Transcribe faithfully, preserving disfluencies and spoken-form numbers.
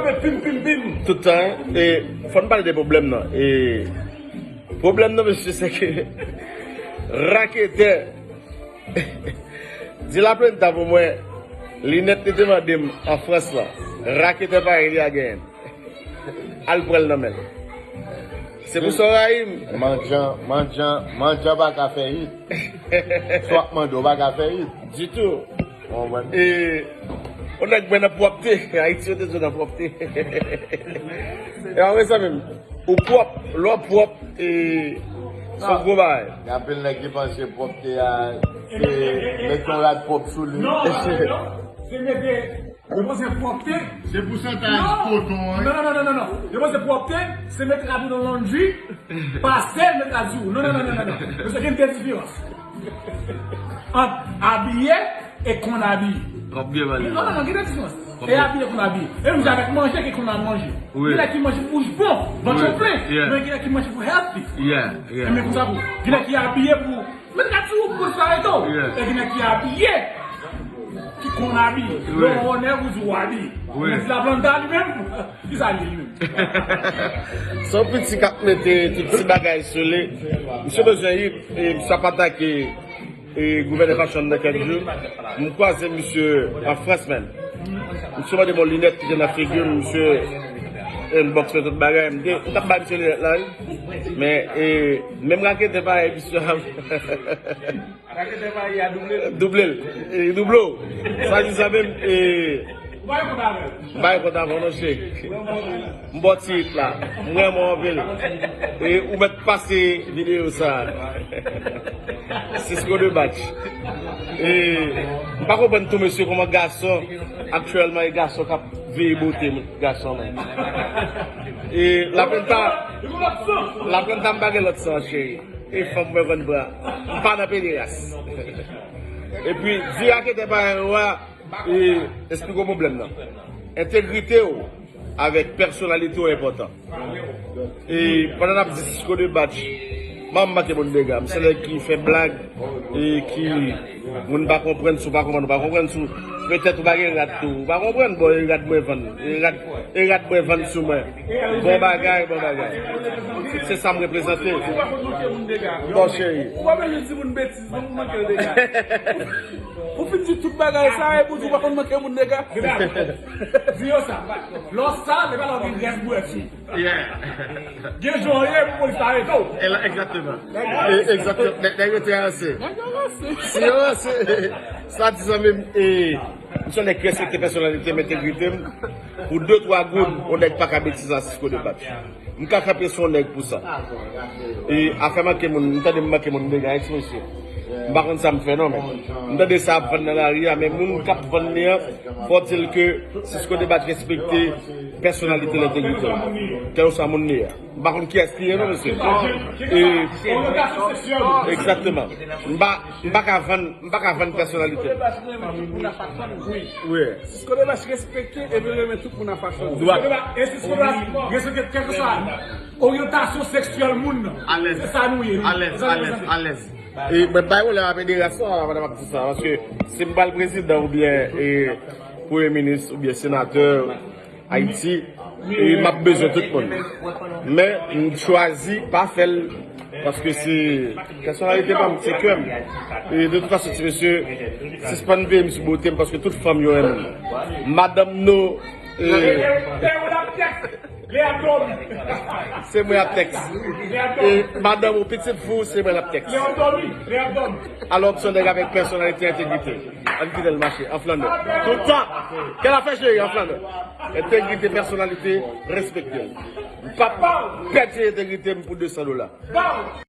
Pim, pim, pim. Tout tan, e, fò n pale de pwoblèm nan. E, pwoblèm nan, mesye, se ke raketè di Laplanta pou mwen, linèt li te mande m an Frans lan. Raketè parèy li a genyen. Al pran l nan men l. Se pou sa w rayi m. Mandyan, mandyan, mandyan pa ka fè hit. Sa w ap mande, w pa ka fè hit. Ditou. Ou konprann? E, yon nèg mwen nan pwòpte. Ayiti, yo te di w nan pwòpte. E, anmwey, zanmi m, ou pwòp, lè w pwòp, e, se yon gwo bagay. Gen anpil nèg ki panse pwòpte a, se met yon rad pwòp sou li. Non, non, non. Se mete Yo panse pwòpte. Se pousantaj koton an. Non, non, non, non, non, non. Yo panse pwòpte, se met rad ou nan laundry, pase l, met rad sou ou. Non, non, non, non, non, non. Mesye, gen de diferans ant abiye e konn abiye. W ap byen pale. Non, non, non, gen de diferans. E abiye, konn abiye. E menm jan avèk manje, gen konn al manje. Wi. Gen nèg ki manje pou bouch bon, vant yo plen. Yeah. Men gen nèg ki manje pou healthy. Yeah, yeah. E men konsa pou. Gen nèg ki abiye pou Met rad sou ou pou l pa rete w. Yeah. E gen nèg ki abiye, ki konn abiye. Wi. Lè w wè w nèg ou di w abiye. Wi. Men si Laplanta li menm, ki sa li ye li menm? Se yon piti k ap mete tout ti bagay sou li. Misye bezwen hit, e misye ap atake, e, gouvènè fashion nan kèk jou. M kwaze misye an Frans menm. Misye mande m yon linèt ki te nan figi m, misye inbox mwen tout bagay. M te, m t ap bay misye linèt la, wi. Men, e, menm raketè parèy misye a. Raketè parèy a double l. Double l. E, double w. Sa di sa menm, e, m pa gen kont avè w non, cheri. M ba w ti hit la. M renmen w anpil. E, ou mèt pase videyo sa. Cisco de Batch. E, m pa konprann tou, mesye, kòman gason, aktyèlman, e gason k ap veye bote gason, men. E, Laplanta, Laplanta, m pa gen lòt san, cheri. E fanm mwen konn pran. M pa nan pederas. Epi, di raketè parèy ou a, e, eksplike w pwoblèm nan. Entegrite w avèk pèsonalite w enpòtan. E pandan n ap di Cisco de Batch, m pa manke moun dega. M se nèg ki fè blag e ki moun pa konprann, si w pa konprann, ou pa konprann, si w, petèt ou pa gen rad tou. Ou pa konprann, bon, e rad mwen vann. E rad, e rad mwen vann sou mwen. Bon bagay, bon bagay. Se sa m reprezante. Bon, cheri. Ou pa bezwen di moun betiz, non, ou manke l dega. Ou fin di tout bagay sa, epi ou di ou pa konn manke moun dega. Di yo sa. Lè w sal, se pa lè w gen grès bwè sou. Yeah. Gen jan w ye pou polis arete w. E la, egzakteman. E, egzakteman. Nèg, nèg yo te ranse. Nèg yo ranse. Si yo ranse, sa di zanmi m, e, m se yon nèg ki respekte pèsonalite m, entegrite m. Pou de twa goud, yon nèg pa ka betize a Cisco de Batch. M ka kanpe sou yon nèg pou sa. E afè manke moun, m tande m manke moun dega, wi ti mesye. M pa konn sa m fè non, men m tande sa ap vann nan lari a, men moun k ap vann li an, faut-il que Cisco de Batch respekte pèsonalite l, entegrite l. Kèlkeswa moun li ye a. M pa konn kiyès li ye non, mesye. E, egzakteman. M pa, m pa ka vann, m pa ka vann pèsonalite m. Wi. Cisco de Batch respekte epi renmen tout moun a fason. Dwat. E Cisco de Batch respekte kèlkeswa oryantasyon seksyèl moun nan. Alèz. Se sa nou ye, nou. Alèz, alèz, alèz. E mwen bay wòl la pederasyon, a, madanm ap di sa, paske si m pral prezidan oubyen, e, premye minis oubyen senatè Ayiti, e, m ap bezwen tout moun. Men, m chwazi pa fè l, paske se pèsonalite pa m, se kè m. E de tout fason, ti mesye, sispann veye m sou bote m, paske tout fanm yo renmen m. Madanm nou, e, Lè y ap tèks, lè y ap dòmi. Se mwen ap tèks. Lè y ap dòmi. E madanm ou pitit fi w, se mwen ap tèks. Lè y ap dòmi, lè y ap dòmi. Alò, m se yon nèg avèk pèsonalite, entegrite. Ann kite l mache, an flannè. Tout tan. Kè l ap fè cheri, an flannè. Entegrite, pèsonalite, respekte l. M p ap pèdi entegrite m pou de san dola.